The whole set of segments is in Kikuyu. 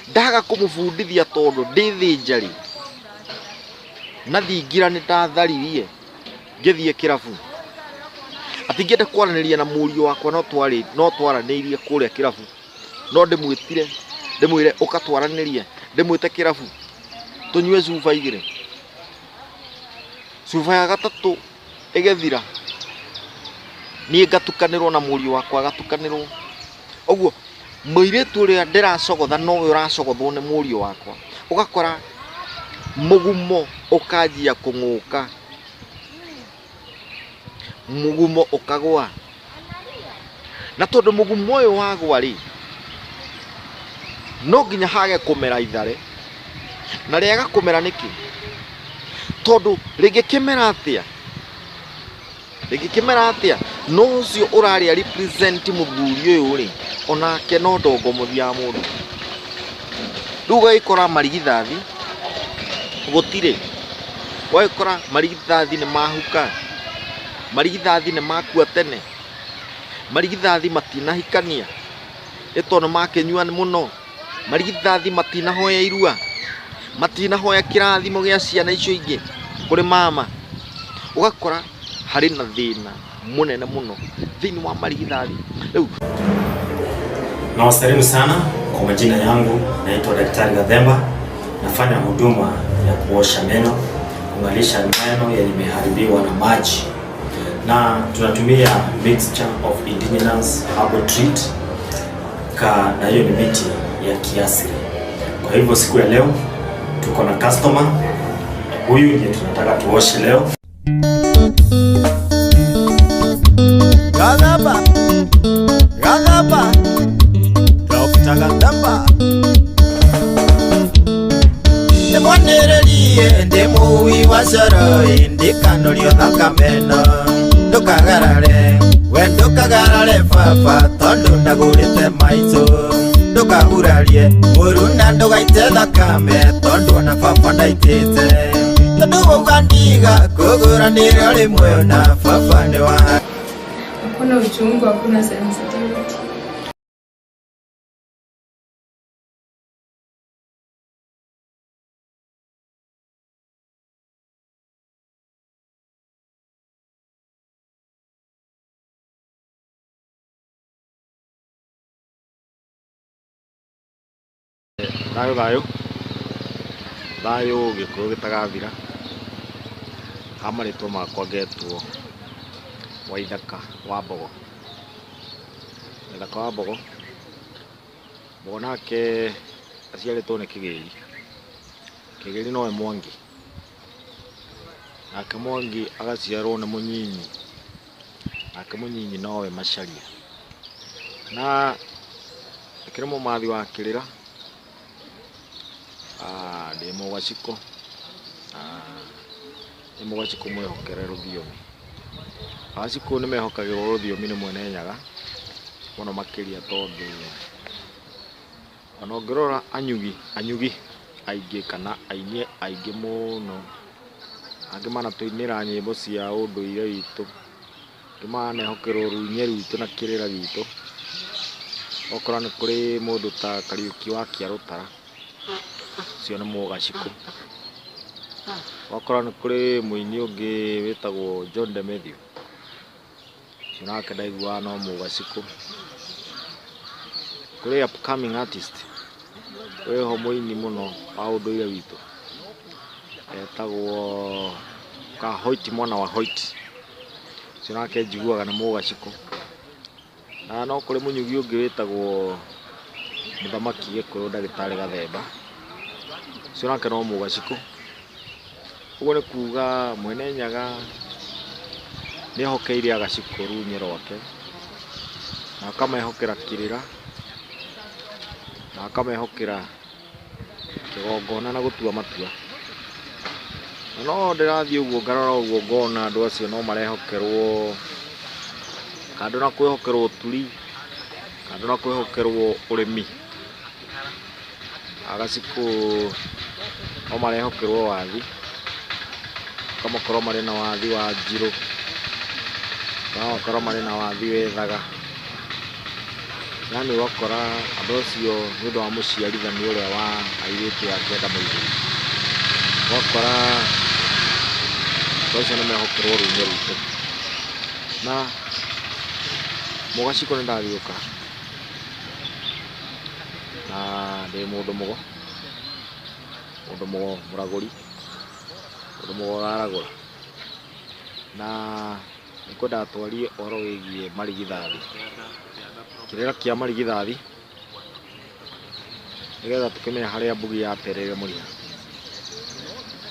Ndaga kũmũbundithia tondũ ndĩ thĩnjarĩ na thingira nĩ ndatharirie ngĩthiĩ kĩrabu. Atĩ ingĩenda kwaranĩria na mũriũ wakwa no twaranĩirie kũrĩa kĩrabu. No ndĩmwĩtire ndĩmwĩre ũka twaranĩrie, ndĩmwĩte kĩrabu tũnyue cuba igĩrĩ. Cuba ya gatatũ ĩgĩthira niĩ ngatukanĩrwo na mũriũ wakwa agatukanĩrwo. Ũguo mũirĩtu ũrĩa ndĩracogotha nowe ũracogothwo nĩ mũriũ wakwa. Ũgakora mũgumo ũkanjia kũng'ũka, mũgumo ũkagwa. Na tondũ mũgumo ũyũ wagwa rĩ, no nginya hage kũmera ithare. Na rĩaga kũmera nĩkĩ? Tondũ rĩngĩkĩmera atĩa? Rĩngĩkĩmera atĩa? No ũcio ũrarĩa represent mũthuri ũyũ rĩ, onake no ndongo mũthia wa mũndũ. Rĩu ũgagĩkora marigithathi gũtirĩ, ũgagĩkora marigithathi nĩ mahuka, marigithathi nĩ makua tene, marigithathi matinahikania, nĩ tondũ nĩ makĩnyua mũno, marigithathi matinahoya irua, matinahoya kĩrathimo gĩa ciana icio ingĩ kũrĩ mama. Ũgakora harĩ na thĩna mũnene mũno thĩinĩ wa marigithathi. Rĩu Nawasalimu sana kwa majina yangu, naitwa Daktari Gathemba. Nafanya huduma ya kuosha meno, kung'alisha meno yenye imeharibiwa na maji, na tunatumia mixture of indigenous herbal treat ka, na hiyo ni miti ya kiasili. Kwa hivyo siku ya leo tuko na customer huyu ndiye tunataka tuoshe leo. Gathemba, Gathemba, Dr. Gathemba. Ndĩmwanĩrĩrie ndĩ mũui wa coro ndikanorio thakameno ndũkagarare we ndũkagarare baba tondũ ndagũrĩte maitũ ndũkahurarie mũruna ndũgaite thakame tondũ ona baba ndaitĩte tondũ wauga ndiga kũgũranĩra rĩmwe na baba nĩ wa. Hakuna uchungu, hakuna sensitivity. Thayũ thayũ thayũ gĩkũyũ gĩtagathira. Ha marĩtwa makwa ngetwo Waithaka wa Mbogo. Waithaka wa Mbogo, Mbogo nake aciarĩtwo nĩ Kĩgĩri. Kĩgĩri nowe Mwangi, nake Mwangi agaciarwo nĩ Mũnyinyi, nake Mũnyinyi nowe Macharia. Na ndĩkĩrĩ mũmathi wa kĩrĩra, ndĩ mũgacikũ, ndĩ mũgacikũ mwĩhokere rũthiomi. Agacikũ nĩ mehokagĩrwo rũthiomi nĩ Mwene Nyaga mũno makĩria tondũ ona ũngĩrora anyugi, anyugi aingĩ kana aini aingĩ mũno, angĩ manatũinĩra nyĩmbo cia ũndũire witũ, angĩ manehokerwo runye rwitũ na kĩrĩra gitũ. Okorwo nĩ kũrĩ mũndũ ta Kariũki wa Kĩarũtara, ũcio nĩ mũgacikũ. Okorwo nĩ kũrĩ mũini ũngĩ wĩtagwo John Demethiũ, ũcio nake ndaiguaga no mũgacikũ. Kũrĩ upcoming artist wĩho mũini mũno wa ũndũire witũ etagwo Kahoiti mwana wa Hoiti, ũcio nake njiguaga nĩ mũgacikũ. Na no kũrĩ mũnyugi ũngĩ wĩtagwo Mũthamaki Gĩkũyũ ndagĩtarĩ Gathemba, ũcio nake no mũgacikũ. Ũguo nĩ kuga Mwene Nyaga nĩ ehokeire agacikũ runye rwake, na akamehokera kĩrĩra, na akamehokera kĩgongona na gũtua matua. Na no ndĩrathiĩ ũguo ngarora ũguo ngona andũ acio no marehokerwo kando na kwĩhokerwo ũturi, kando na kwĩhokerwo ũrĩmi, agacikũ no marehokerwo wathi, makamakorwo marĩ na wathi wa njirũ, no makorwo marĩ na wathi wethaga. Yani ũgakora andũ acio nĩ ũndũ wa mũciarithanio ũrĩa wa airĩtu akĩenda mũthuri, ũgakora andũ acio nĩ mehokerwo rũnyĩ rwitũ. Na Mũgacikũ nĩ ndathiũka na ndĩ mũndũ mũgo, mũndũ mũgo mũragũri, mũndũ mũgo ũraragũra. Na nĩngwendaga twarie ũhoro wĩgiĩ marigithathi, kĩrĩra kĩa marigithathi, nĩgetha tũkĩmenye harĩa mbugi yatereire mũrĩa.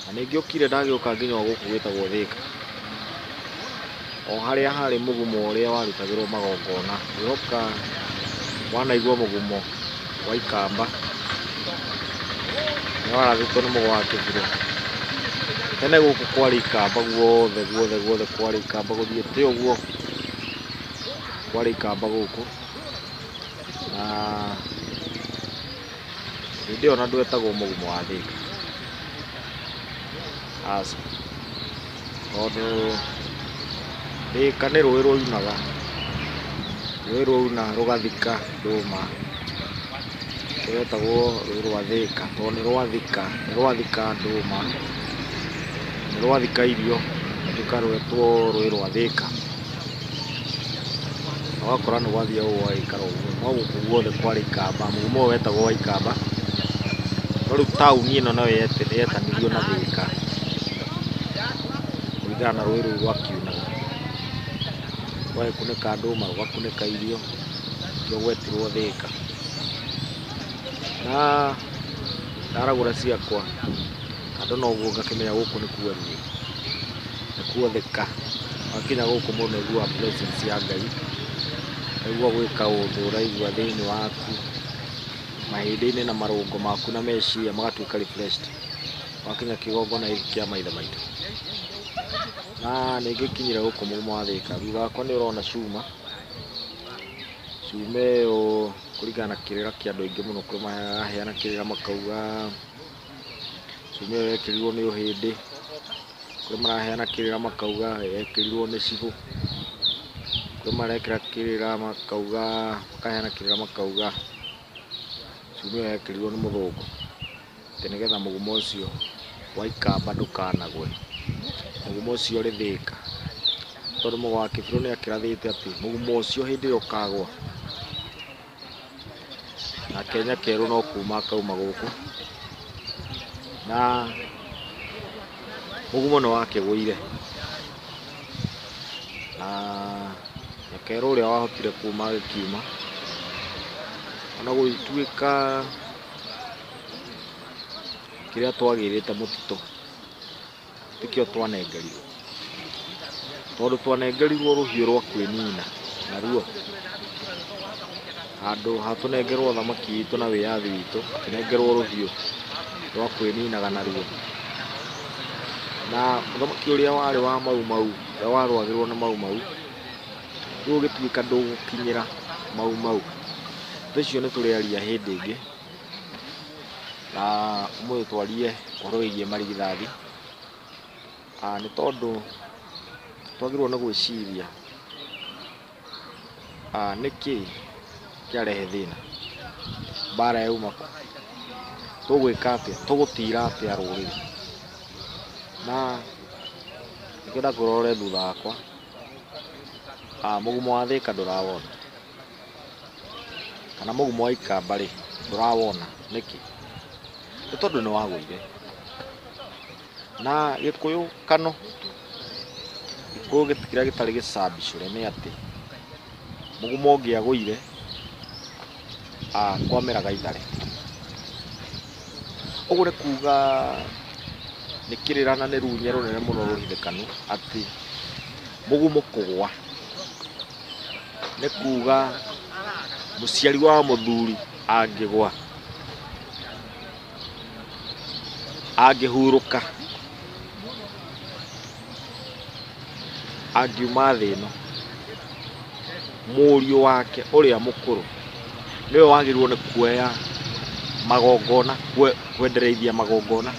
Na nĩngĩũkire ndagĩũka nginya o gũkũ gwĩtagwo Thĩka, o harĩa harĩ mũgumo ũrĩa warutagĩrwo magongona. Ngwĩhoka wanaigua mũgumo wa ikamba nĩ warathĩtwo nĩ mũgo wa kĩbirũ. Tene gũkũ kwarĩ ikamba guothe guothe guothe kwarĩ ikamba gũthiĩte ũguo, kwarĩ ikamba gũkũ. Na hĩndĩ ĩyo ona ndwetagwo mũgumo wa Thĩka, aca, tondũ Thĩka nĩ rũĩ rwaunaga, rũĩ rwauna rũgathika ndũma, rwetagwo rũĩ rwa Thĩka tondũ nĩ rwathika, nĩ rwathika ndũma, nĩ rwathika irio, rũgatuĩka rwetwo rũĩ rwa Thĩka. Na ũgakora nĩ gwathiaga ũguo gũgaikara ũguo, no gũkũ guothe kwarĩ ikamba, mũgumo ũyũ wetagwo wa ikamba, no rĩu taũni ĩno nayo yetanirio na Thĩka kũringana na rũĩ rũu rwakiunaga, rũgagĩkunĩka ndũma, rũgakunĩka irio, nĩkĩo gwetirwo Thĩka. Na ndaragũra ciakwa kando na ũguo ngakĩmenya gũkũ nĩkuo ruĩ, nĩkuo Thĩka. Wakinya gũkũ mũndũ nĩ aiguaga presence ya Ngai, ũkaigua gwĩ kaũndũ ũraigua thĩinĩ waku, mahĩndĩ-inĩ na marũngo maku na meciria magatuĩka refreshed wakinya kĩgongona gĩkĩ kĩa maithe maitũ. Na nĩngĩkinyire gũkũ mũgumo wa Thĩka, thutha wakwa nĩ ũrona cuma, cuma ĩyo kũringana na kĩrĩra kĩa andũ aingĩ mũno, kũrĩ maraheana kĩrĩra makauga cuma ĩyo yekĩrirwo nĩ ũhĩndĩ, kũrĩ maraheana kĩrĩra makauga yekĩrirwo nĩ cibũ, kũrĩ marekĩra kĩrĩra makauga, makaheana kĩrĩra makauga cuma ĩyo yekĩrirwo nĩ mũthũngũ, atĩ nĩgetha mũgumo ũcio wa ikamba ndũkanagwe, mũgumo ũcio ũrĩ Thĩka, tondũ mũgo wa kĩbirũ nĩ akĩrathĩte atĩ mũgumo ũcio hĩndĩ ĩrĩa ũkagwa, nake Nyakerũ no kuma akauma gũkũ, na mũgumo nĩ wakĩgũire, na Nyakerũ ũrĩa wahotire kuma agĩkiuma, ona gũgĩtuĩka kĩrĩa twagĩrĩte mũtitũ tikĩo twanengerirwo, tondũ twanengerirwo rũhiũ rwa kwĩnina naruo, handũ ha tũnengerwo thamaki itũ na wĩyathi witũ, tũnengerwo rũhiũ rwa kwĩninaga naruo. Na mũthamaki ũrĩa warĩ wa Mau Mau, ũrĩa warũagĩrwo nĩ Mau Mau, rĩu ũgĩtuĩka ndũgũkinyĩra Mau Mau. Ũndũ ũcio nĩ tũrĩaria hĩndĩ ĩngĩ, na ũmũthĩ twarie ũhoro wĩgiĩ marigithathi, nĩ tondũ twagĩrĩirwo nĩ gwĩciria nĩkĩ kĩarehe thĩna, mbara yauma kũ, tũgwĩka atĩa, tũgũtira atĩa rũrĩrĩ. Na nĩkĩo ndakwĩra ũrore thutha wakwa, mũgumo wa Thĩka ndũrawona, kana mũgumo wa ikamba rĩ, ndũrawona, nĩkĩ? Nĩ tondũ nĩ wagũire. Na Gĩkũyũ kano, Gĩkũyũ kĩrĩa gĩtarĩ gĩcambicũre nĩ atĩ mũgumo ũngĩagũire kwameraga ithare. Ũguo nĩ kuga nĩ kĩrĩra na nĩ runye rũnene mũno rũhithĩkanu atĩ mũgumo kũgwa nĩ kuga mũciari wa mũthuri angĩgwa, angĩhurũka, angiuma thĩ ĩno, mũriũ wake ũrĩa mũkũrũ nĩwe wagĩrĩirwo nĩ kuoya magongona, kwendereithia magongona.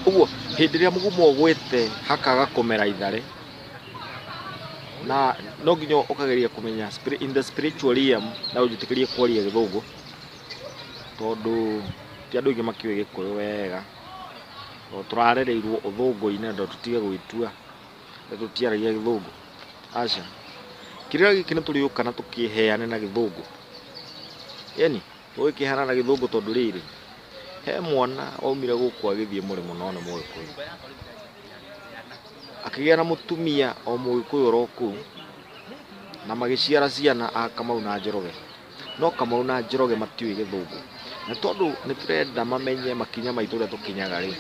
Ũguo hĩndĩ ĩrĩa mũgumo ũgwĩte hakaga kũmera ithare, Na no nginya ũkageria kũmenya in the spiritual realm, na ũnjĩtĩkĩrie kwaria gĩthũngũ tondũ ti andũ aingĩ makĩũĩ gĩkũyũ wega, tondũ tũrarereirwo ũthũngũ-inĩ na tũtige gwĩtua na tũtiaragia gĩthũngũ. Aca, kĩrĩra gĩkĩ nĩ tũrĩũka na tũkĩheane na gĩthũngũ, yani tũgĩkĩheana na gĩthũngũ tondũ rĩrĩ he mwana waumire gũkũ agĩthiĩ mũrĩmo no nĩ mũgĩkũyũ, akĩgĩa na mũtumia o mũgĩkũyũ oro kũu, na magĩciara ciana a Kamau na Njoroge. No Kamau na Njoroge matiũĩ gĩthũngũ, na tondũ nĩ tũrenda mamenye makinya maitũ ũrĩa tũkinyaga rĩ,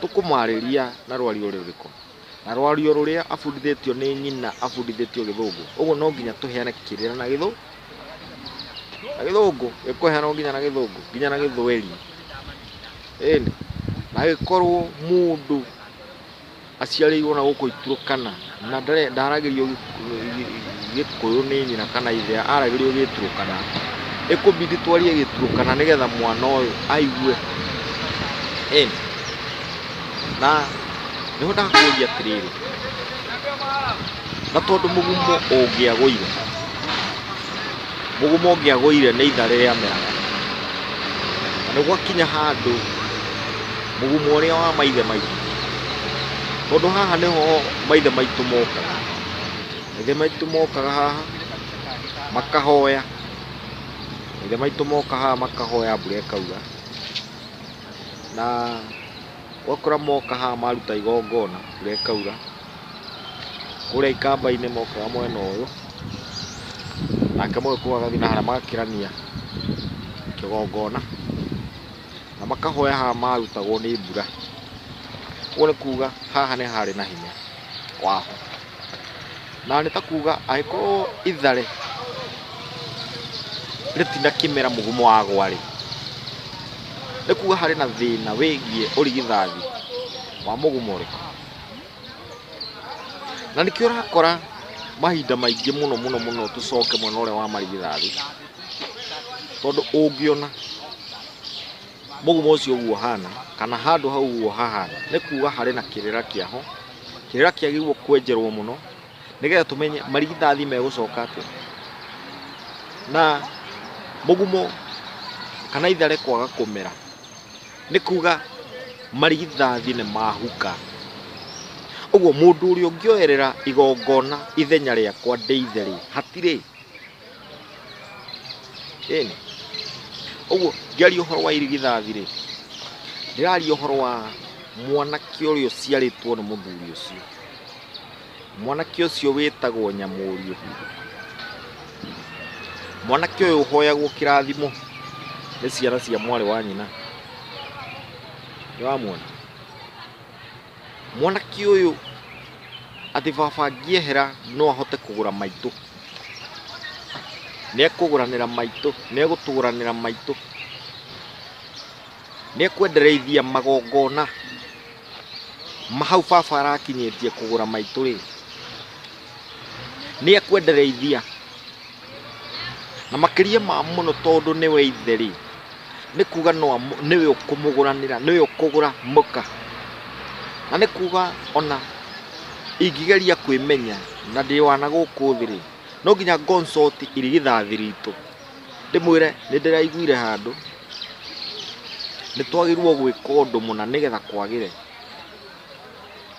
tũkũmarĩria na rwario rũrĩkũ? Na rwario rũrĩa abundithĩtio nĩ nyina abundithĩtio gĩthũngũ. Ũguo no nginya tũheane kĩrĩra na gĩthũngũ, na gĩthũngũ gĩkũheanwo nginya na gĩthũngũ, nginya na gĩthweri. Ĩni, na agĩkorwo mũndũ aciarĩirwo na gũkũ Iturũkana na ndaragĩrio gĩkũyũ nĩ nyina kana ithe, aragĩrio gĩturũkana, ĩkũbidi twarie gĩturũkana nĩgetha mwana ũyũ aigue. Ĩni, na nĩho ndakũria atĩrĩrĩ, na tondũ mũgumo ũngĩagũire, mũgumo ũngĩagũire nĩ itharĩ rĩameraga, na nĩ gwakinya handũ mũgumo ũrĩa wa maithe maitũ, tondũ haha nĩho maithe maitũ mokaga, maithe maitũ mokaga haha makahoya, maithe maitũ moka haha makahoya mbura ĩkaura, na ũgakora moka haha maruta igongona mbura ĩkaura. Kũrĩa ikamba-inĩ mokaga mwena ũyũ, nake mũgĩkũyũ agathiĩ na harĩa magakĩrania kĩgongona na makahoya haha marutagwo nĩ mbura. Ũguo nĩ kuga haha nĩ harĩ na hinya waho, na nĩ ta kuga angĩkorwo ithare rĩtinakĩmera mũgumo wagwa rĩ, nĩ kuga harĩ na thĩna wĩgiĩ ũrigithathi wa mũgumo ũrĩkũ. Na nĩkĩo ũrakora mahinda maingĩ mũno mũno mũno tũcoke mwena ũrĩa wa marigithathi, tondũ ũngĩona mũgumo ũcio ũguo ũhana kana handũ hau ũguo hahana, nĩ kuga harĩ na kĩrĩra kĩaho, kĩrĩra kĩagĩrĩirwo kwenjerwo mũno nĩgetha tũmenye marigithathi megũcoka atĩa. Na mũgumo kana ithare kwaga kũmera nĩ kuga marigithathi nĩ mahuka. Ũguo mũndũ ũrĩa ũngĩoerera igongona ithenya rĩakwa ndĩ ithe rĩ, hatirĩ. Ĩni, ũguo ngĩaria ũhoro wa irigithathi rĩ, ndĩraria ũhoro wa mwanake ũrĩa ũciarĩtwo nĩ mũthuri ũcio, mwanake ũcio wĩtagwo Nyamũriũ, mwanake ũyũ ũhoyagwo kĩrathimo nĩ ciana cia mwarĩ wa nyina. Nĩ wamuona mwanake ũyũ atĩ baba angĩehera no ahote kũgũra maitũ, nĩ ekũgũranĩra maitũ, nĩ egũtũgũranĩra maitũ, nĩ ekwendereithia magongona mahau baba arakinyĩtie kũgũra maitũ rĩ, nĩ ekwendereithia na makĩria ma mũno tondũ nĩwe ithe rĩ, nĩ kuga nĩwe ũkũmũgũranĩra, nĩwe ũkũgũra mũka. Na nĩ kuga ona ingĩgeria kwĩmenya na ndĩ wana gũkũ thĩ rĩ, no nginya consult irigithathi ritũ, ndĩmwĩre nĩ ndĩraiguire handũ nĩ twagĩrĩirwo gwĩka ũndũ mũna nĩgetha kwagĩre.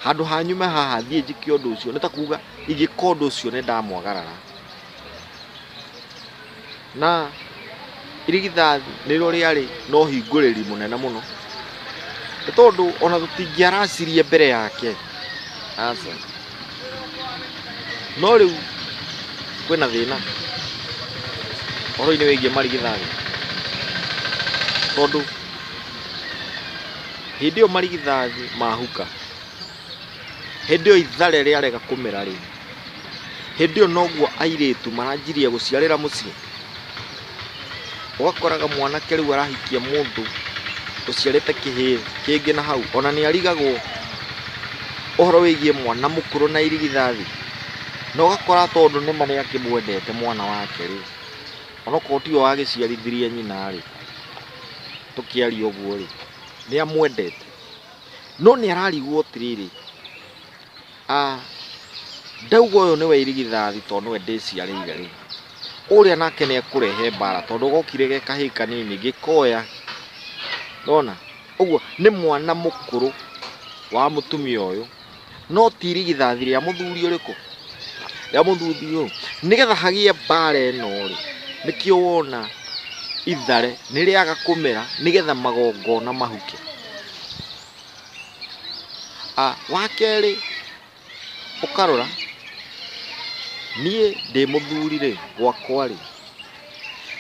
Handũ ha nyume haha thiĩ njĩke ũndũ ũcio, nĩ ta kuga ingĩka ũndũ ũcio nĩ ndamwagarara. Na irigithathi nĩrĩo rĩarĩ na ũhingũrĩri mũnene mũno, nĩ tondũ ona tũtingĩaracirie mbere yake, aca. No rĩu kwĩna thĩna ũhoro-inĩ wĩgiĩ marigithathi, tondũ hĩndĩ ĩyo marigithathi mahuka, hĩndĩ ĩyo ithare rĩarega kũmera rĩ, hĩndĩ ĩyo noguo airĩtu maranjirie gũciarĩra mũciĩ. Ũgakoraga mwanake rĩu arahikia mũndũ ũciarĩte kĩhĩĩ kĩngĩ na hau, ona nĩ arigagwo ũhoro wĩgiĩ mwana mũkũrũ na irigithathi, na ũgakora tondũ nĩma nĩ akĩmwendete mwana wake rĩ, onokorwo tiwe wagĩciarithirie nyina rĩ, tũkĩaria ũguo rĩ, nĩ amwendete, no nĩ ararigwo atĩrĩrĩ, Ndauga ũyũ nĩwe irigithathi tondũ nĩwe ndĩciarĩire rĩ, ũrĩa nake nĩ ekũrehe mbara tondũ gokire ge kahĩĩ kanini gĩkoya. Nĩwona? Ũguo nĩ mwana mũkũrũ wa mũtumia ũyũ, no ti irigithathi rĩa mũthuri ũrĩkũ? Rĩa mũthuri ũyũ. Nĩgetha hagĩe mbara ĩno rĩ, nĩkĩo wona ithare nĩ rĩaga kũmera nĩgetha magongona mahuke. Wa kerĩ ũkarora niĩ ndĩ mũthuri rĩ, gwakwa rĩ,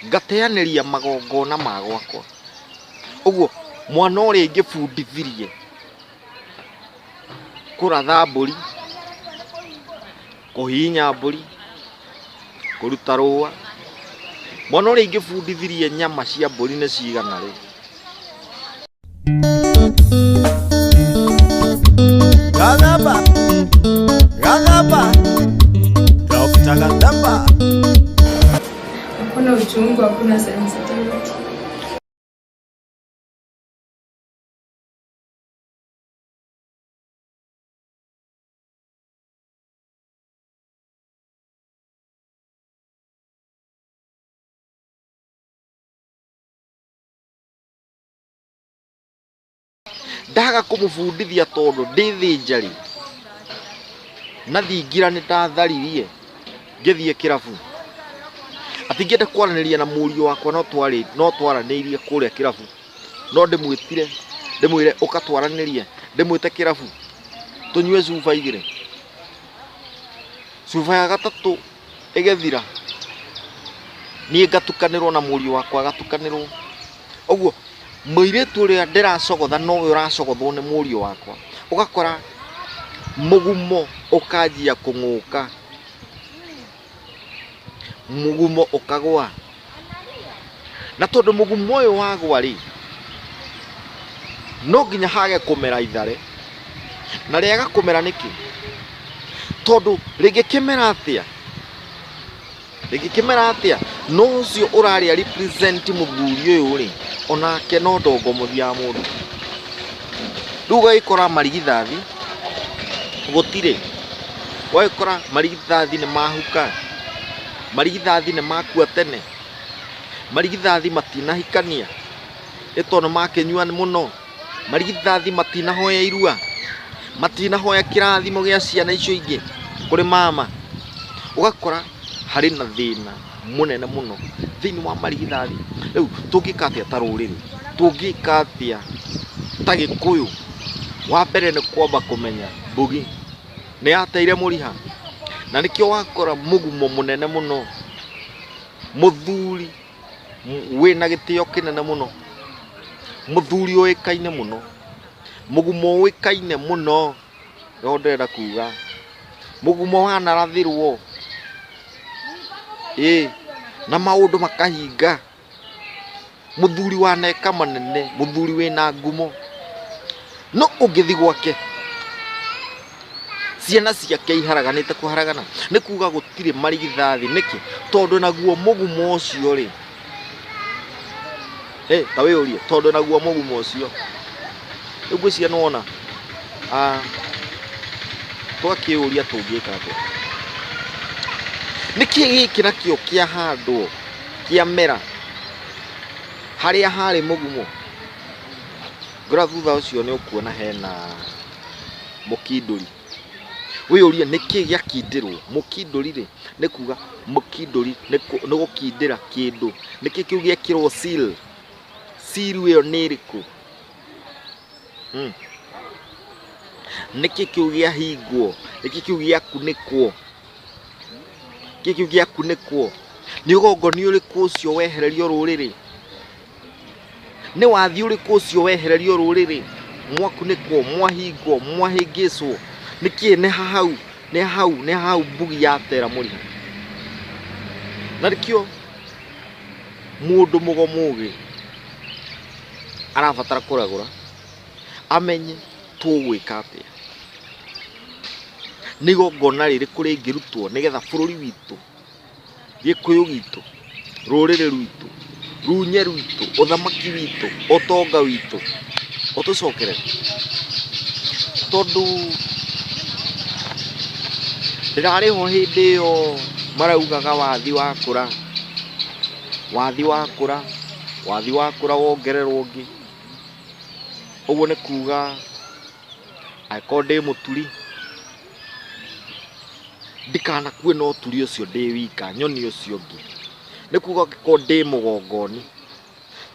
ngateanĩria magongona ma gwakwa. Ũguo mwana ũrĩa ingĩbundithirie kũratha mbũri, kũhihinya mbũri, kũruta rũa, mwana ũrĩa ingĩbundithirie nyama cia mbũri nĩ cigana rĩ. Gathemba, Gathemba, Dr. Gathemba. Hakuna uchungu, hakuna sensitivity. Ndaga kũmũbundithia tondũ ndĩthĩnja rĩ, na thingira nĩ ndatharirie ngĩthiĩ kĩrabu. Atĩ ingĩenda kwaranĩria na mũriũ wakwa no twaranĩirie kũrĩa kĩrabu. No ndĩmwĩtire, ndĩmwĩre ũka twaranĩrie, ndĩmwĩte kĩrabu, tũnyue cuba igĩrĩ. Cuba ya gatatũ ĩgĩthira, niĩ ngatukanĩrwo na mũriũ wakwa agatukanĩrwo. Ũguo mũirĩtu ũrĩa ndĩracogotha nowe ũracogothwo nĩ mũriũ wakwa. Ũgakora mũgumo ũkanjia kũng'ũka, mũgumo ũkagwa. Na tondũ mũgumo ũyũ wagwa rĩ, no nginya hage kũmera ithare. Na rĩaga kũmera nĩkĩ? Tondũ rĩngĩkĩmera atĩa? Rĩngĩkĩmera atĩa? No ũcio ũrarĩa represent mũthuri ũyũ rĩ, onake no ndongo mũthia wa mũndũ. Rĩu ũgagĩkora marigithathi gũtirĩ, ũgagĩkora marigithathi nĩ mahuka, marigithathi nĩ makua tene, marigithathi matinahikania, nĩ tondũ makĩnyua mũno, marigithathi matinahoya irua, matinahoya kĩrathimo gĩa ciana icio ingĩ kũrĩ mama. Ũgakora harĩ na thĩna mũnene mũno thĩinĩ wa marigithathi. Rĩu tũngĩka atĩa ta rũrĩrĩ? Tũngĩka atĩa ta Gĩkũyũ? Wa mbere nĩ kwamba kũmenya mbugi nĩ yateire mũriha, na nĩkĩo wakora mũgumo mũnene mũno, mũthuri wĩna gĩtĩo kĩnene mũno, mũthuri ũĩkaine mũno, mũgumo ũĩkaine mũno, nĩho ndĩrenda kuga, mũgumo wanarathĩrwo, ĩ na maũndũ makahinga, mũthuri waneka manene, mũthuri wĩna ngumo, no ũngĩthiĩ gwake ciana ciake iharaganĩte kũharagana, nĩ kuga gũtirĩ marigithathi. Nĩkĩ? Tondũ naguo mũgumo ũcio rĩ, ta wĩyũrie, tondũ naguo mũgumo ũcio, rĩu ngwĩciria nĩwona, twakĩũria tũngĩka atĩa? Nĩkĩ gĩkĩ nakĩo kĩahandwo, kĩamera harĩa harĩ mũgumo? Ngora thutha ũcio nĩ ũkuona hena mũkindũri. Wĩyũrie nĩkĩ gĩakindĩrwo? Mũkindũri rĩ, nĩ kuga mũkindũri nĩ gũkindĩra kĩndũ. Nĩkĩ kĩu gĩekĩrwo seal? Seal ĩyo nĩ ĩrĩkũ? Nĩkĩ kĩu gĩahingwo? Nĩkĩ kĩu gĩakunĩkwo? Nĩkĩ kĩu gĩakunĩkwo? Nĩ ũgongoni ũrĩkũ ũcio wehererio rũrĩrĩ? Nĩ wathi ũrĩkũ ũcio wehererio rũrĩrĩ? Mwakunĩkwo, mwahingwo, mwahĩngĩcwo. Nĩkĩ? Nĩ hau, nĩ hau, nĩ hau mbugi yatera mũriha. Na nĩkĩo mũndũ mũgo mũgĩ arabatara kũragũra, amenye tũgwĩka atĩa. Nĩ igongona rĩrĩkũ rĩngĩrutwo nĩgetha bũrũri witũ, Gĩkũyũ gitũ, rũrĩrĩ rwitũ, runye rwitũ, ũthamaki witũ, ũtonga witũ ũtũcokerere. Tondũ Ndĩrarĩ ho hĩndĩ ĩyo maraugaga wathi wakũra, wathi wakũra, wathi wakũra wongererwo ũngĩ. Ũguo nĩ kuga angĩkorwo ndĩ mũturi ndikanakue na ũturi ũcio ndĩ wika, nyoni ũcio ũngĩ. Nĩ kuga angĩkorwo ndĩ mũgongoni,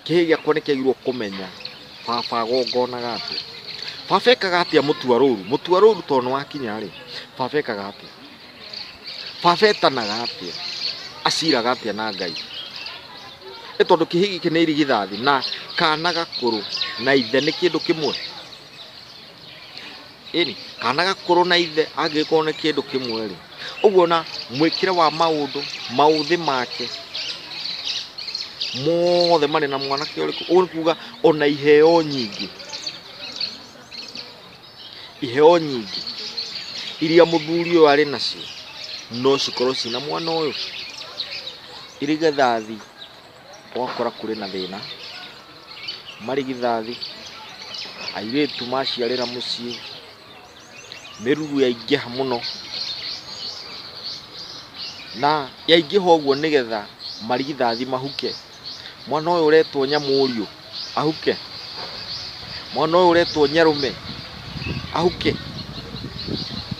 kĩhĩĩ gĩakwa nĩ kĩagĩrĩirwo kũmenya baba agongonaga atĩa, baba ekaga atĩa mũtua rũru, mũtua rũru tondũ nĩ wakinya rĩ, baba ekaga atĩa, baba etanaga atĩa, aciraga atĩa na Ngai. Nĩ tondũ kĩhĩĩ gĩkĩ nĩ irigithathi na kana gakũrũ na ithe nĩ kĩndũ kĩmwe. Ĩni, kana gakũrũ na ithe angĩgĩkorwo nĩ kĩndũ kĩmwe rĩ, ũguo na mwĩkĩre wa maũndũ, maũthĩ make mothe marĩ na mwanake ũrĩkũ. Ũguo nĩ kuga ona iheo nyingĩ, iheo nyingĩ iria mũthuri ũyũ arĩ nacio no cikorwo ciĩna mwana ũyũ. Irigithathi wakora kũrĩ na thĩna, marigithathi airĩtu maciarĩra mũciĩ, mĩruru yaingĩha mũno, na yaingĩha ũguo nĩgetha marigithathi mahuke. Mwana ũyũ ũretwo nyamũriũ ahuke, mwana ũyũ ũretwo nyarũme ahuke,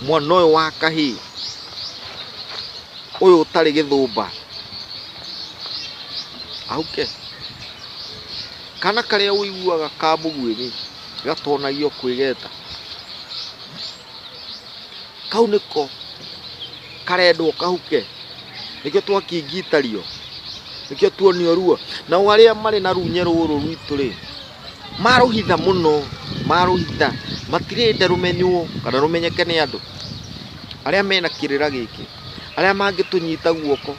mwana ũyũ wa kahĩĩ ũyũ ũtarĩ gĩthũmba ahuke. Kana karĩa ũiguaga ka mũguĩmi gatonagio kwĩgeta, kau nĩko karendwo kahuke, nĩkĩo twakingitario, nĩkĩo tuonio ruo. Nao arĩa marĩ na runye rũrũ rwitũ rĩ, marũhitha mũno, marũhitha, matirenda rũmenywo kana rũmenyeke nĩ andũ. Arĩa mena kĩrĩra gĩkĩ, arĩa mangĩtũnyita guoko,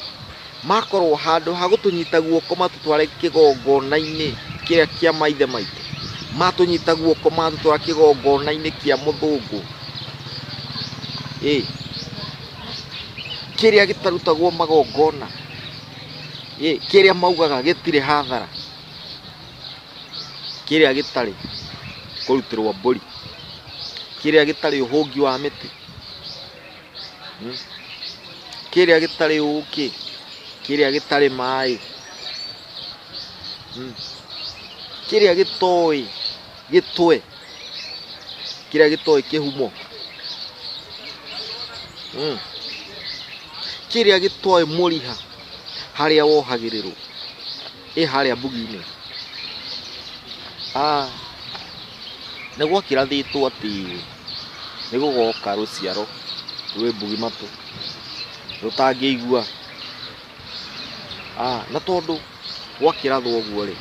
makorwo handũ ha gũtũnyita guoko matũtware kĩgongona-inĩ kĩrĩa kĩa maithe maitũ, matũnyita guoko matũtwara kĩgongona-inĩ kĩa mũthũngũ, ĩ kĩrĩa gĩtarutagwo magongona, ĩ kĩrĩa maugaga gĩtirĩ hathara, kĩrĩa gĩtarĩ kũrutĩrwo mbũri, kĩrĩa gĩtarĩ ũhũngi wa mĩtĩ, kĩrĩa gĩtarĩ ũkĩ, kĩrĩa gĩtarĩ maĩ, kĩrĩa gĩtoĩ gĩtwe, kĩrĩa gĩtoĩ kĩhumo, kĩrĩa gĩtoĩ mũriha harĩa wohagĩrĩrwo, ĩ harĩa mbugi-inĩ. Nĩ gwakĩrathĩtwo atĩ nĩ gũgoka rũciaro rwĩ mbugi matũ rũtangĩigua. Na tondũ gwakĩrathwo ũguo rĩ,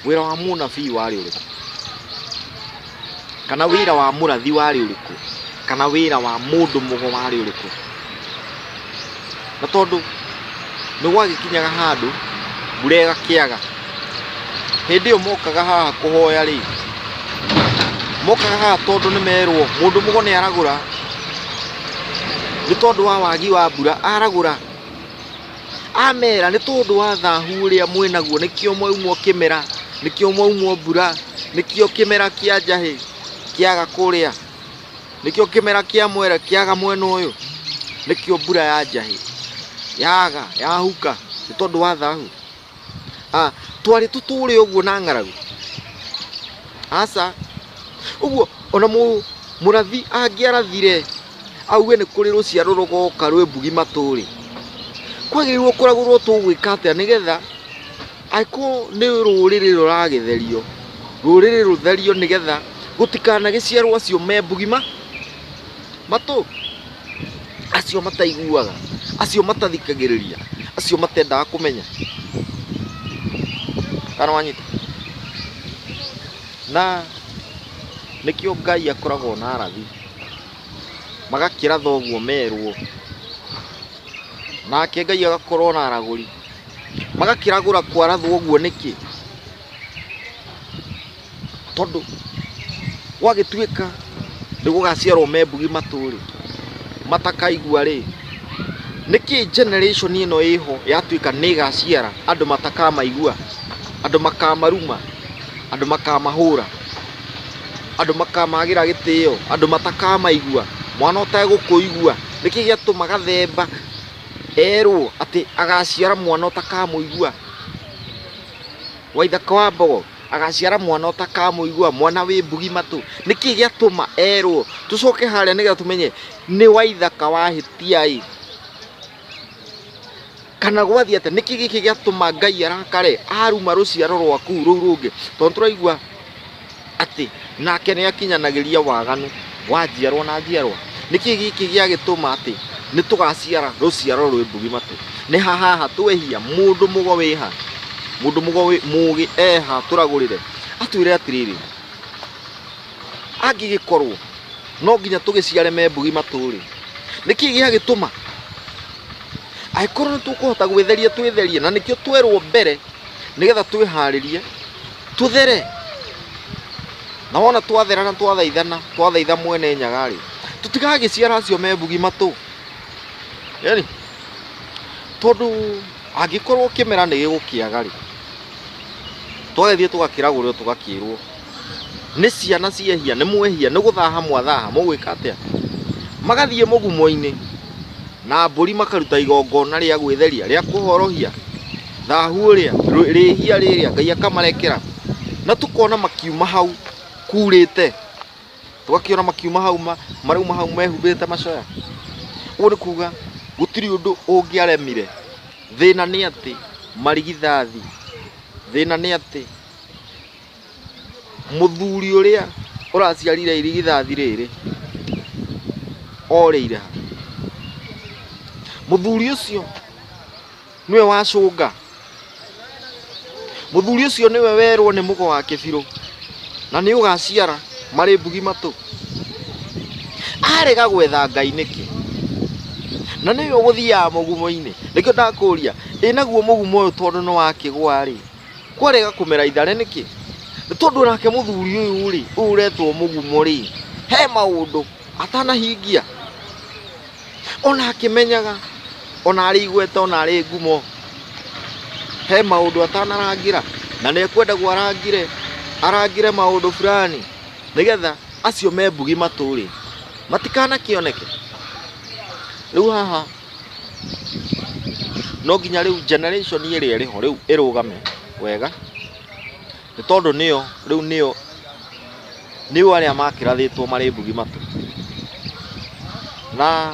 wĩra wa mũnabii warĩ ũrĩkũ? Kana wĩra wa mũrathi warĩ ũrĩkũ? Kana wĩra wa mũndũ mũgo warĩ ũrĩkũ? Na tondũ nĩ gwagĩkinyaga handũ mbura ĩgakĩaga, hĩndĩ ĩyo mokaga haha kũhoya rĩ, mokaga haha tondũ nĩ merwo mũndũ mũgo nĩ aragũra, nĩ tondũ wa wagi wa mbura aragũra. Amera nĩ tondũ wa thahu ũrĩa mwĩnaguo, nĩkĩo mwaumwo kĩmera, nĩkĩo mwaumwo mbura, nĩkĩo kĩmera kĩa njahĩ kĩaga kũrĩa, nĩkĩo kĩmera kĩa mwere kĩaga mwena ũyũ, nĩkĩo mbura ya njahĩ yaga yahuka, nĩ tondũ wa thahu. Twarĩ tũtũre ũguo na ng'aragu? Aca. Ũguo ona mũrathi angĩarathire auge nĩ kũrĩ rũciaro rũgoka rwĩ mbugi matũ rĩ, kwagĩrĩirwo kũragũrwo tũgwĩka atĩa nĩgetha angĩkorwo nĩ rũrĩrĩ rũragĩtherio, rũrĩrĩ rũtherio nĩgetha gũtikanagĩciarwo acio me mbugi matũ, acio mataiguaga, acio matathikagĩrĩria, acio matendaga kũmenya. Kana wanyita? Na nĩkĩo Ngai akoragwo na arathi, magakĩratha ũguo merwo, nake Ngai agakorwo na aragũri, magakĩragũra kwarathwo ũguo nĩkĩ? Tondũ gwagĩtuĩka nĩ gũgaciarwo me mbugi matũ rĩ, matakaigua rĩ, nĩkĩ generation ĩno ĩho yatuĩka nĩ ĩgaciara andũ matakamaigua, andũ makamaruma, andũ makamahũra, andũ makamagĩra gĩtĩo, andũ matakamaigua. Mwana ũtegũkũigua Nĩkĩ gĩatũma Gathemba erwo atĩ agaciara mwana ũtakamũigua? Waithaka wa Mbogo agaciara mwana ũtakamũigua, mwana wĩ mbugi matũ. Nĩkĩ gĩatũma erwo? Tũcoke harĩa nĩgetha tũmenye nĩ Waithaka wahĩtia ĩ kana gwathiĩ atĩa. Nĩkĩ gĩkĩ gĩatũma Ngai arakare aruma rũciaro rwaku rũu rũngĩ? Tondũ tũraigua atĩ nake nĩ akinyanagĩria waganu wa njiarwa na njiarwa. Nĩkĩ gĩkĩ gĩagĩtũma atĩ nĩ tũgaciara rũciaro rwĩ mbugi matũ? Nĩ ha haha twehia? Mũndũ mũgo wĩha? Mũndũ mũgo mũgĩ eha tũragũrĩre atwĩre atĩrĩrĩ, angĩgĩkorwo no nginya tũgĩciare me mbugi matũ-rĩ, nĩkĩ gĩagĩtũma? Angĩkorwo nĩ tũkũhota gwĩtheria twĩtherie, na nĩkĩo twerwo mbere nĩgetha twĩharĩrie tũthere. Na wona twathera na twathaithana, twathaitha mwene Nyaga-rĩ, tũtigagĩciara acio me mbugi matũ. Yaani, tondũ angĩkorwo kĩmera nĩ gĩgũkĩaga-rĩ, twagĩthiĩ tũgakĩragũrĩrwo tũgakĩrwo nĩ ciana ciehia, nĩ mwehia, nĩ gũthaha mwathaha, mũgwĩka atĩa? Magathiĩ mũgumo-inĩ na mbũri makaruta igongona rĩa gwĩtheria, rĩa kũhorohia thahu ũrĩa, rĩhia rĩrĩa, Ngai akamarekera. Na tũkona makiuma hau kurĩte, tũgakĩona makiuma hau marauma hau mehumbĩte macoya. Ũguo nĩ kuga gũtirĩ ũndũ ũngĩaremire. Thĩna nĩ atĩ marigithathi, thĩna nĩ atĩ mũthuri ũrĩa ũraciarire irigithathi rĩrĩ orĩire ha? Mũthuri ũcio nĩwe wacũnga, mũthuri ũcio nĩwe werwo nĩ mũgo wa kĩbirũ na nĩ ũgaciara marĩ mbugi matũ. Arega gwetha Ngai nĩkĩ? Na nĩwe ũgũthiaga mũgumo-inĩ. Nĩkĩo ndakũria, ĩ naguo mũgumo ũyũ tondũ nĩ wakĩgwa rĩ, kwarega kũmera ithare nĩkĩ? Nĩ tondũ nake mũthuri ũyũ rĩ, ũyũ ũretwo mũgumo rĩ, he maũndũ atanahingia. Ona akĩmenyaga, ona arĩ igweta, ona arĩ ngumo, he maũndũ atanarangĩra, na nĩ ekwendagwo arangĩre, arangĩre maũndũ fulani, nĩgetha acio me mbugi matũ rĩ, matikanakĩoneke. Rĩu haha no nginya rĩu generation ĩrĩa ĩrĩho rĩu ĩrũgame wega, nĩ tondũ nĩyo rĩu nĩyo nĩo arĩa makĩrathĩtwo marĩ mbugi matũ. Na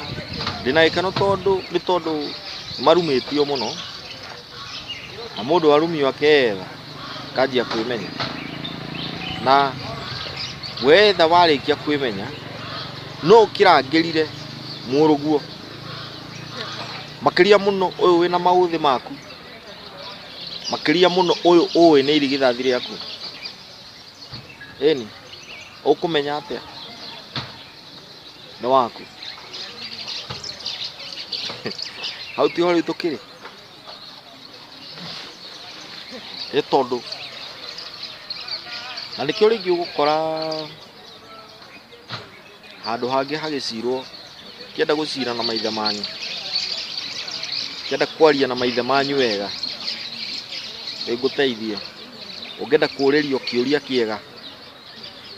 ndĩna gĩkeno tondũ nĩ tondũ marumĩtio mũno, na mũndũ arumio akeyetha akanjia kwĩmenya. Na weyetha warĩkia kwĩmenya, no ũkĩrangĩrire mũrũguo, makĩria mũno ũyũ wĩna maũthĩ maku, makĩria mũno ũyũ ũĩ nĩ irigithathi rĩaku. Ĩni, ũkũmenya atĩa nĩ waku? Hau tiho rĩu tũkĩrĩ? Nĩ tondũ, na nĩkĩo rĩngĩ ũgũkora handũ hangĩ hagĩcirwo, ũkĩenda gũcira na maithe manyu, ũkĩenda kwaria na maithe manyu wega, nĩngũteithie. Ũngĩenda kũũrĩrio kĩũria kĩega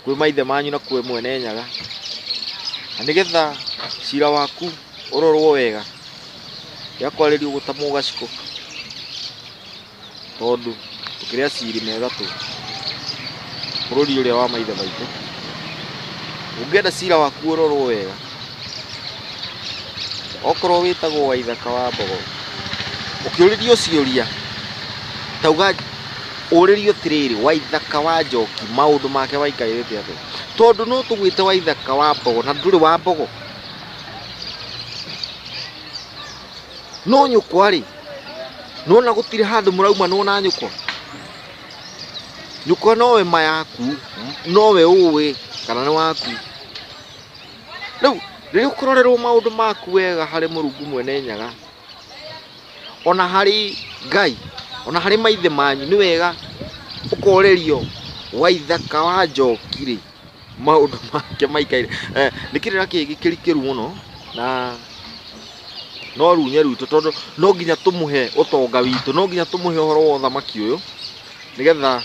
kwĩ maithe manyu na kwĩ mwene Nyaga, na nĩgetha cira waku ũrorwo wega, rĩa kwarĩrio ũguo ta mũgacikũ, tondũ tũkĩrĩ aciri me gatũ bũrũri ũrĩa wa maithe maitũ. Ũngĩenda cira waku ũrorwo wega, okorwo wĩtagwo Waithaka wa Mbogo, ũkĩũrĩrio ciũria, tauga ũrĩrio atĩrĩrĩ, Waithaka wa Njoki maũndũ make waikarĩte atĩa? Tondũ no tũgwĩte Waithaka wa Mbogo na ndũrĩ wa Mbogo. No nyũkwa rĩ, nĩwona gũtirĩ handũ mũraumanwo na nyũkwa? Nyũkwa nowe ma yaku, nowe ũĩ kana nĩ waku. Rĩu rĩrĩa ũkũrorerwo maũndũ maku wega harĩ Mũrungu mwene Nyaga, ona harĩ Ngai, ona harĩ maithe manyu, nĩ wega ũkorĩrio Waithaka wa Njoki rĩ, maũndũ make maikaire. Nĩ kĩrĩra kĩngĩ kĩrikĩru mũno na no runye rwitũ tondũ no nginya tũmũhe ũtonga witũ, no nginya tũmũhe ũhoro wa ũthamaki ũyũ nĩgetha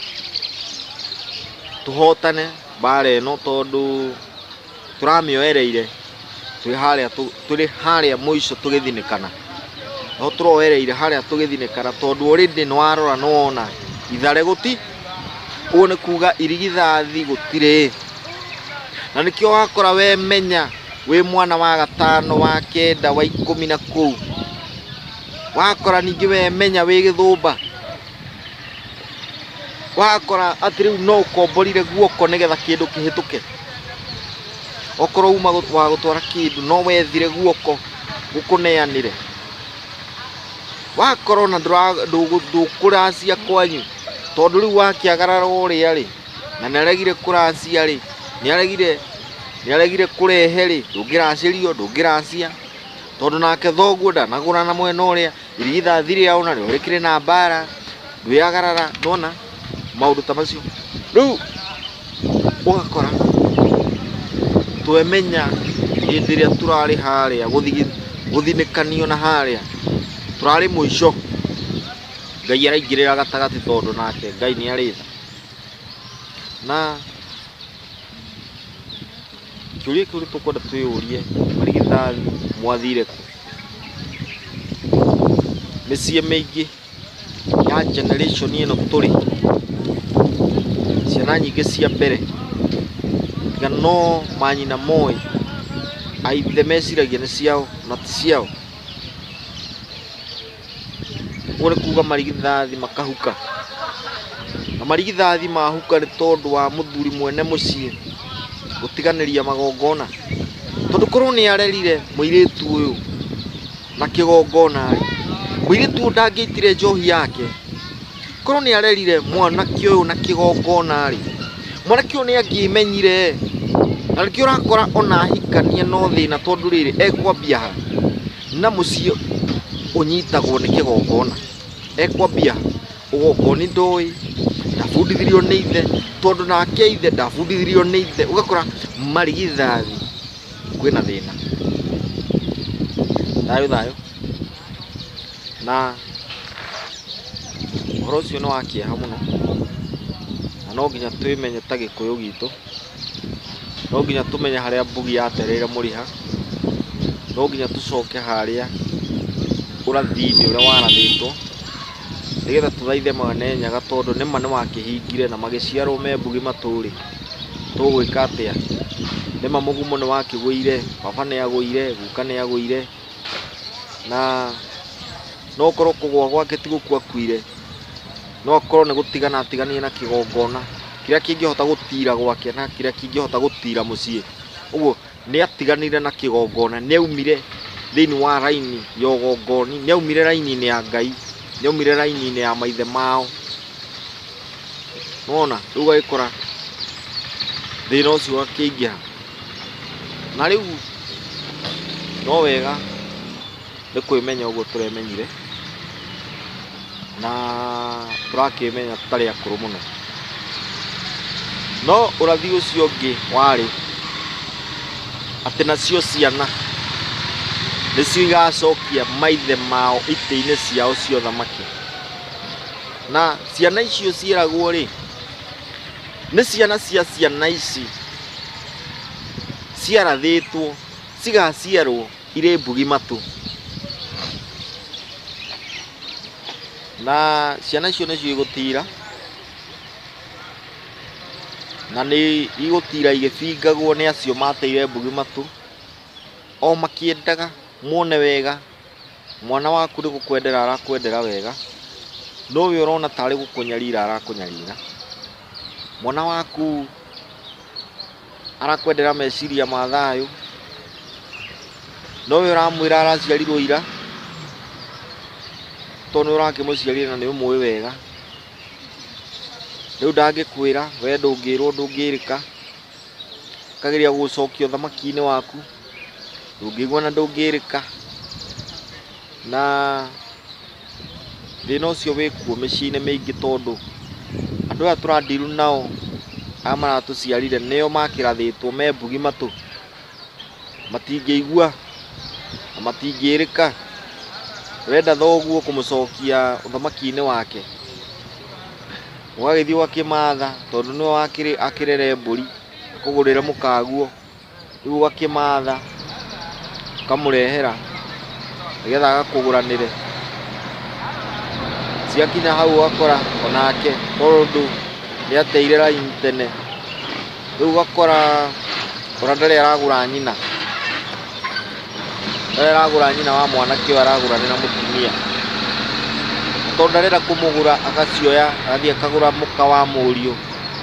tũhotane mbara ĩno tondũ tũramĩoereire. Twĩ harĩa tũrĩ harĩa mũico tũgĩthinĩkana. No tũroereire harĩa tũgĩthinĩkana tondũ already nĩ warora nĩ wona ithare gũti. Ũguo nĩ kuga irigithathi gũtirĩ. Na nĩkĩo wakora we menya wĩ mwana wa gatano, wa kenda, wa ikũmi na kũu. Wakora ningĩ we menya wĩ gĩthũmba. Wakora atĩ rĩu no ũkomborire guoko nĩgetha kĩndũ kĩhĩtũke. Okorwo uma wa gũtwara kĩndũ no wethire guoko gũkũneanĩre. Wakora ona ndũkũracia kwanyu tondũ rĩu wakĩagarara ũrĩa rĩ, na nĩaregire kũracia rĩ, nĩaregire kũrehe rĩ, ndũngĩracĩrio, ndũngĩracia tondũ nake thoguo ndanagũra na mwena ũrĩa, irigithathi rĩao narĩo rĩkĩrĩ na mbara, ndwĩagarara, nĩwona maũndũ ta macio. Rĩu ũgakora twemenya hĩndĩ ĩrĩa tũrarĩ harĩa gũthinĩkanio na harĩa tũrarĩ mũico, Ngai araingĩrĩra gatagatĩ tondũ nake Ngai nĩ arĩ tha. Na kĩũria kĩu tũkwenda twĩyũrie, marigithathi mwathire kũ? Mĩciĩ mĩingĩ ya generation ĩno tũrĩ, ciana nyingĩ cia mbere tiga no manyina moĩ, aithe meciragia nĩ ciao na ti ciao. Ũguo nĩ kuga marigithathi makahuka. Na marigithathi mahuka nĩ tondũ wa mũthuri mwene mũciĩ gũtiganĩria magongona. Tondũ korwo nĩ arerire mũirĩtu ũyũ na kĩgongona rĩ, mũirĩtu ũyũ ndangĩitire njohi yake. Korwo nĩ arerire mwanake ũyũ na kĩgongona rĩ, mwanake ũyũ nĩ angĩmenyire. Na nĩkĩo ũrakora ona ahikania no thĩna tondũ rĩrĩ ekwambia ha? Na mũciĩ ũnyitagwo nĩ kĩgongona. Ekwambia ha? Ũgongoni ndoĩ, ndabundithirio nĩ ithe, tondũ nake ithe ndabundithirio nĩ ithe. Ũgakora marigithathi kwĩna thĩna. Thayũ thayũ. Na ũhoro ũcio nĩ wa kĩeha mũno, na no nginya twĩmenye ta gĩkũyũ gitũ, no nginya tũmenye harĩa mbugi yatereire mũriha, no nginya tũcoke harĩa ũrathi-inĩ ũrĩa warathĩtwo, nĩgetha tũthaithe Mwene Nyaga tondũ nĩma nĩwakĩhingire na magĩciarwo me mbugi matũ-rĩ, tũgwĩka atĩa? Nĩma mũgumo nĩwakĩgũire, baba nĩagũire, guka nĩagũire, na no ũkorwo kũgũa gwake ti gũkua akuire, no akorwo nĩ gũtigana atiganire na kĩgongona kĩrĩa kĩngĩhota gũtira gwake na kĩrĩa kĩngĩhota gũtira mũciĩ. Ũguo nĩ atiganire na kĩgongona, nĩ aumire thĩinĩ wa raini ya ũgongoni, nĩ aumire raini-inĩ ya Ngai, nĩ aumire raini-inĩ ya maithe mao. Nĩwona? Rĩu ũgagĩkora thĩna ũcio ũgakĩingĩha. Na rĩu no wega nĩ kwĩmenya ũguo tũremenyire, na tũrakĩmenya tũtarĩ akũrũ mũno. No ũrathi ũcio ũngĩ warĩ atĩ nacio ciana nĩcio igacokia maithe mao itĩ-inĩ ciao cia ũthamaki. Na ciana icio ciĩragwo rĩ, nĩ ciana cia ciana ici ciarathĩtwo cigaciarwo irĩ mbugi matũ. Na ciana icio nĩcio igũtira, na nĩ igũtira igĩbingagwo nĩ acio mateire mbugi matũ, o makĩendaga mone wega mwana waku nĩ gũkwendera arakwendera wega, no we ũrona tarĩ gũkũnyarira arakũnyarira. Mwana waku arakwendera meciria ma thayũ, no we ũramwĩra araciarirwo ira, tondũ nĩ ũrakĩmũciarire na nĩ ũmũĩ wega. Rĩu ndangĩkwĩra, we ndũngĩrwo ndũngĩrĩka, akageria gũgũcokia ũthamaki-inĩ waku, ndũngĩigua na ndũngĩrĩka. Na thĩna ũcio wĩkuo mĩciĩ-inĩ mĩingĩ tondũ andũ aya tũrandiru nao aya maratũciarire nĩo makĩrathĩtwo me mbugi matũ, matingĩigua na matingĩrĩka. Ũrenda thoguo kũmũcokia ũthamaki-inĩ wake, ũgagĩthiĩ ũgakĩmatha tondũ nĩwe akĩrere mbũri akũgũrĩre mũkaguo, rĩu ũgakĩmatha Ũkamũrehera nĩgetha agakũgũranĩre. Ciakinya hau ũgakora onake tondũ nĩ ateire raini tene, rĩu ũgakora ona ndarĩ aragũra nyina, ndarĩ aragũra nyina wa mwanake ũyũ aragũranĩra mũtumia. Na tondũ ndarenda kũmũgũra agacioya agathiĩ akagũra mũka wa mũriũ,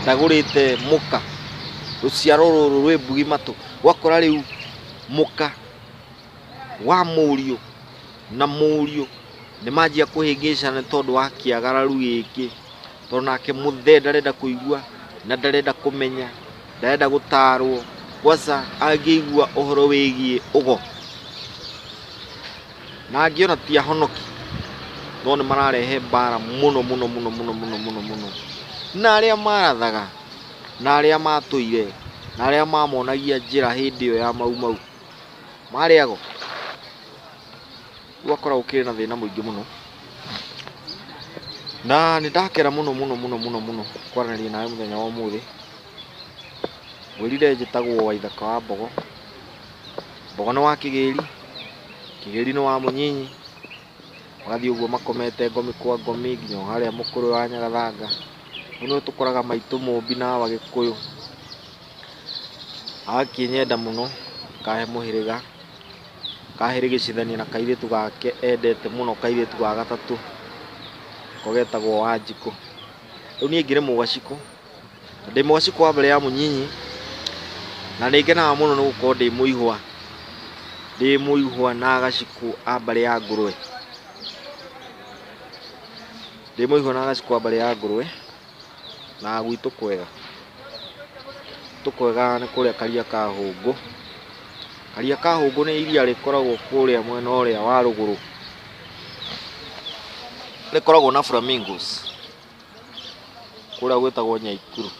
ndagũrĩte mũka, rũciaro rũrũ rwĩ mbugi matũ. Ũgakora rĩu mũka wa mũriũ na mũriũ nĩ manjia kũhĩngĩcana nĩ tondũ wa kĩagararu gĩkĩ, tondũ nake mũthee ndarenda kũigua na ndarenda kũmenya, ndarenda gũtarwo, kwanza angĩigua ũhoro wĩgiĩ ũgo, na angĩ ona ti ahonoki, no nĩ mararehe mbara mũno mũno mũno mũno mũno mũno mũno, na arĩa marathaga, na arĩa matũire, na arĩa mamonagia njĩra hĩndĩ ĩyo ya mau mau, marĩ ago. Rĩu ũgakora gũkĩrĩ na thĩna mũingĩ mũno, na nĩ ndakena mũno mũno mũno mũno mũno kwaranĩria nawe mũthenya wa ũmũthĩ. Ngwĩrire njĩtagwo Waithaka wa Mbogo, Mbogo nĩ wa Kĩgĩri, Kĩgĩri nĩ wa Mũnyinyi, magathiĩ ũguo makomete ngomi kwa ngomi nginya o harĩa mũkũrwe wa Nyagathanga. Hau nĩho tũkoraga maitũ Mũmbi na Awa Gĩkũyũ. Agakĩnyenda mũno, akahe mũhĩrĩga, akahĩrĩgĩcithania na kairĩtu gake endete mũno, kairĩtu ga gatatũ, ko getagwo Wanjikũ. Rĩu niĩ ngĩrĩ Mũgacikũ, na ndĩ Mũgacikũ wa mbarĩ ya Mũnyinyi, na nĩ ngenaga mũno nĩ gũkorwo ndĩ mũihwa, ndĩ mũihwa na Gacikũ a mbarĩ ya Ngũrwe. Ndĩ mũihwa na Gacikũ a mbarĩ ya Ngũrwe, na gwitũ kwega. Gwitũ kwega nĩ kũrĩa Karia ka Hũngũ. Karia ka Hũngũ nĩ iria rĩkoragwo kũrĩa mwena ũrĩa wa rũgũrũ. Rĩkoragwo na flamingos kũrĩa gwĩtagwo Nyaikuru,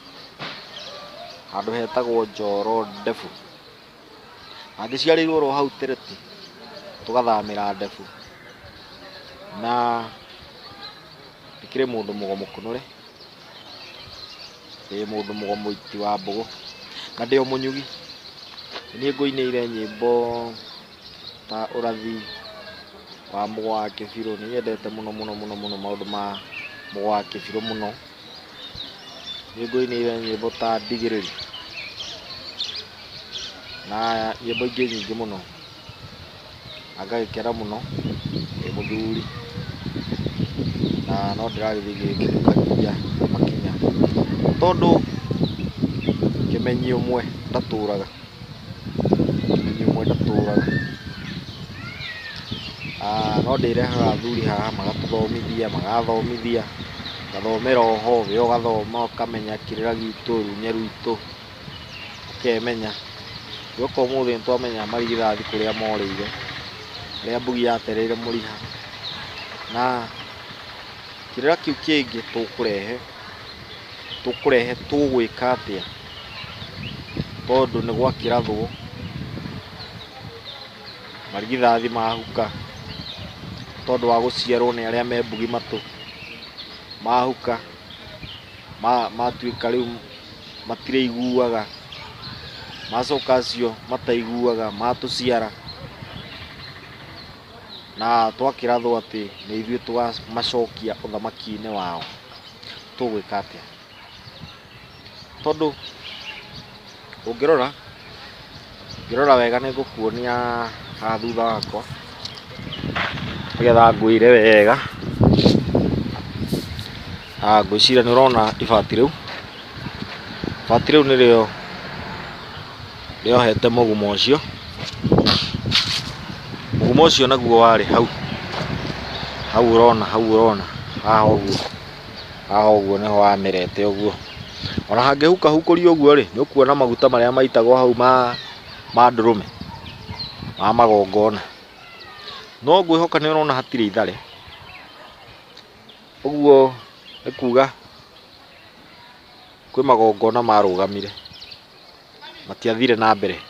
handũ hetagwo Njoro Ndebu. Na ngĩciarĩirwo oro hau Tereti, tũgathamĩra Ndebu. Na ndĩkĩrĩ mũndũ mũgo mũkunũre, ndĩ mũndũ mũgo mũiti wa mbũgũ, na ndĩ o mũnyugi. Nĩ niĩ ngũinĩire nyĩmbo ta ũrathi wa mũgo wa kĩbirũ, nĩ nyendete mũno mũno mũno mũno maũndũ ma mũgo wa kĩbirũ mũno. Nĩ ngũinĩire nyĩmbo ta ndigĩrĩri na nyĩmbo ingĩ nyingĩ mũno. Na ngagĩkena mũno ndĩ mũthuri na no ndĩragĩthiĩ ngĩkinyũkagia makinya tondũ kĩmenyi ũmwe ndatũraga, kĩmenyi ũmwe ndatũraga. No ndĩrehaga athuri haha magatũthomithia, magathomithia, ngathomera oho, we ũgathoma ũkamenya kĩrĩra gitũ, runye rwitũ. Ũkemenya. Guoka ũmũthĩ nĩ twamenya marigithathi kũrĩa morĩire, harĩa mbugi yatereire mũriha. Na kĩrĩra kĩu kĩngĩ tũkũrehe, tũkũrehe tũgwĩka atĩa tondũ nĩ gwakĩrathwo, marigithathi mahuka tondũ wa gũciarwo nĩ arĩa me mbugi matũ, mahuka matuĩka rĩu matirĩiguaga, macoka acio mataiguaga matũciara, na twakĩrathwo atĩ nĩ ithuĩ tũkamacokia ũthamaki-inĩ wao, tũgwĩka atĩa? Tondũ ũngĩrora, ũngĩrora wega nĩ ngũkuonia haha thutha wakwa, nĩgetha ngwĩre wega. Ngwĩciria nĩ ũrona ibati rĩu, ibati rĩu nĩrĩo rĩohete mũgumo ũcio, mũgumo ũcio naguo warĩ hau, hau ũrona hau ũrona haha ũguo, haha ũguo nĩho wamerete ũguo. Ona hangĩhukahukũrio ũguo rĩ, nĩ ũkuona maguta marĩa maitagwo hau ma ndũrũme, ma magongona. No ngwĩhoka nĩ ũrona hatirĩ ithare. Ũguo nĩ kuga kwĩ magongona marũgamire, matiathire na mbere.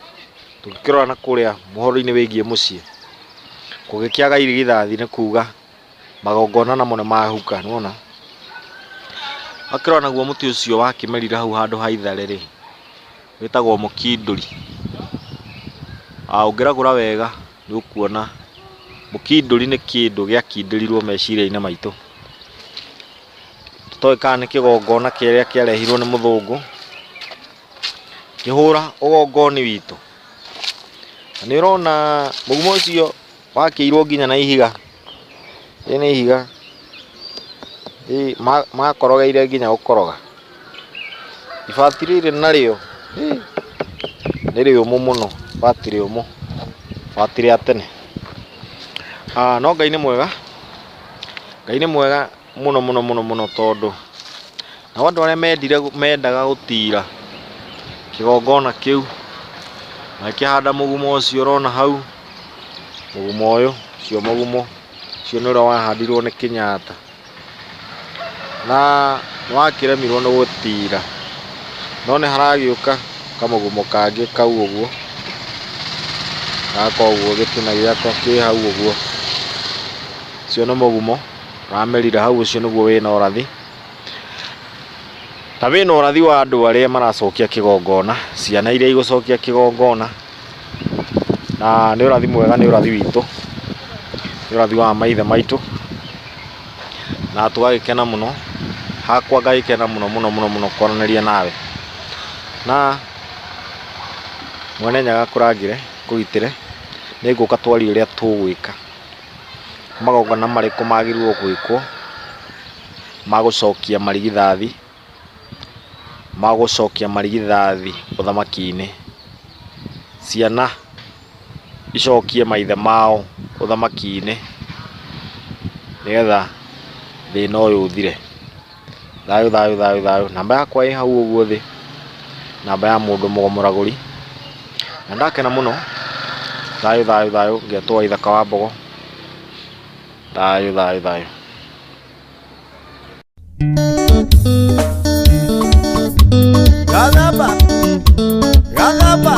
Tũngĩkĩrora na kũrĩa ũhoro-inĩ wĩgiĩ mũciĩ, kũngĩkĩaga irigithathi nĩ kuga magongona namo nĩ mahuka, nĩ wona. Wakĩrora naguo mũtĩ ũcio wakĩmerire hau handũ ha ithare rĩ, wĩtagwo mũkindũri. Ũngĩragũra wega. Nĩ ũkuona mũkindũri nĩ kĩndũ gĩakindĩrirwo meciria-inĩ maitũ. Tũtoĩ kana nĩ kĩgongona kĩrĩa kĩarehirwo nĩ mũthũngũ kĩhũra ũgongoni witũ. Na nĩ ũrona mũgumo ũcio wakĩirwo nginya na ihiga. Rĩrĩ nĩ ihiga makorogeire nginya gũkoroga. Ibati rĩrĩ narĩo nĩ rĩũmũ mũno, ibati rĩũmũ, ibati rĩa tene. No Ngai nĩ mwega, Ngai nĩ mwega mũno mũno mũno mũno tondũ nao andũ arĩa mendire mendaga gũtira kĩgongona kĩu magĩkĩhanda mũgumo ũcio ũrona hau, mũgumo ũyũ, ũcio mũgumo, ũcio nĩ ũrĩa wahandirwo nĩ Kenyatta. Na nĩ wakĩremirwo nĩ gũtira, no nĩ haragĩũka kamũgumo kangĩ kau ũguo, gaka ũguo gĩtina gĩako kĩ hau ũguo, ũcio nĩ mũgumo ũramerire hau, ũcio nĩguo wĩna ũrathi, na wĩna ũrathi wa andũ arĩa maracokia kĩgongona, ciana iria igũcokia kĩgongona, na nĩ ũrathi mwega, nĩ ũrathi witũ, nĩ ũrathi wa maithe maitũ. Na tũgagĩkena mũno, hakwa ngagĩkena mũno mũno mũno mũno kwaranĩria nawe. Na Mwene Nyaga akũrangĩre, akũgitĩre, nĩ ngũka twarie ũrĩa tũgwĩka, magongona marĩkũ magĩrĩirwo gwĩkwo ma gũcokia marigithathi, ma gũcokia marigithathi ũthamaki-inĩ, ciana icokie maithe mao ũthamaki-inĩ nĩgetha thĩna ũyũ ũthire. Thayũ thayũ thayũ thayũ. Namba yakwa ĩ hau ũguo thĩ, namba ya mũndũ mũgo mũragũri. Na ndakena mũno. Thayũ thayũ thayũ, ngetwo Waithaka wa Mbogo. Thayũ thayũ thayũ. Gathemba, Gathemba,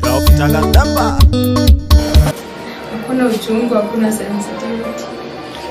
Dr. Gathemba. Hakuna uchungu, hakuna sensitivity.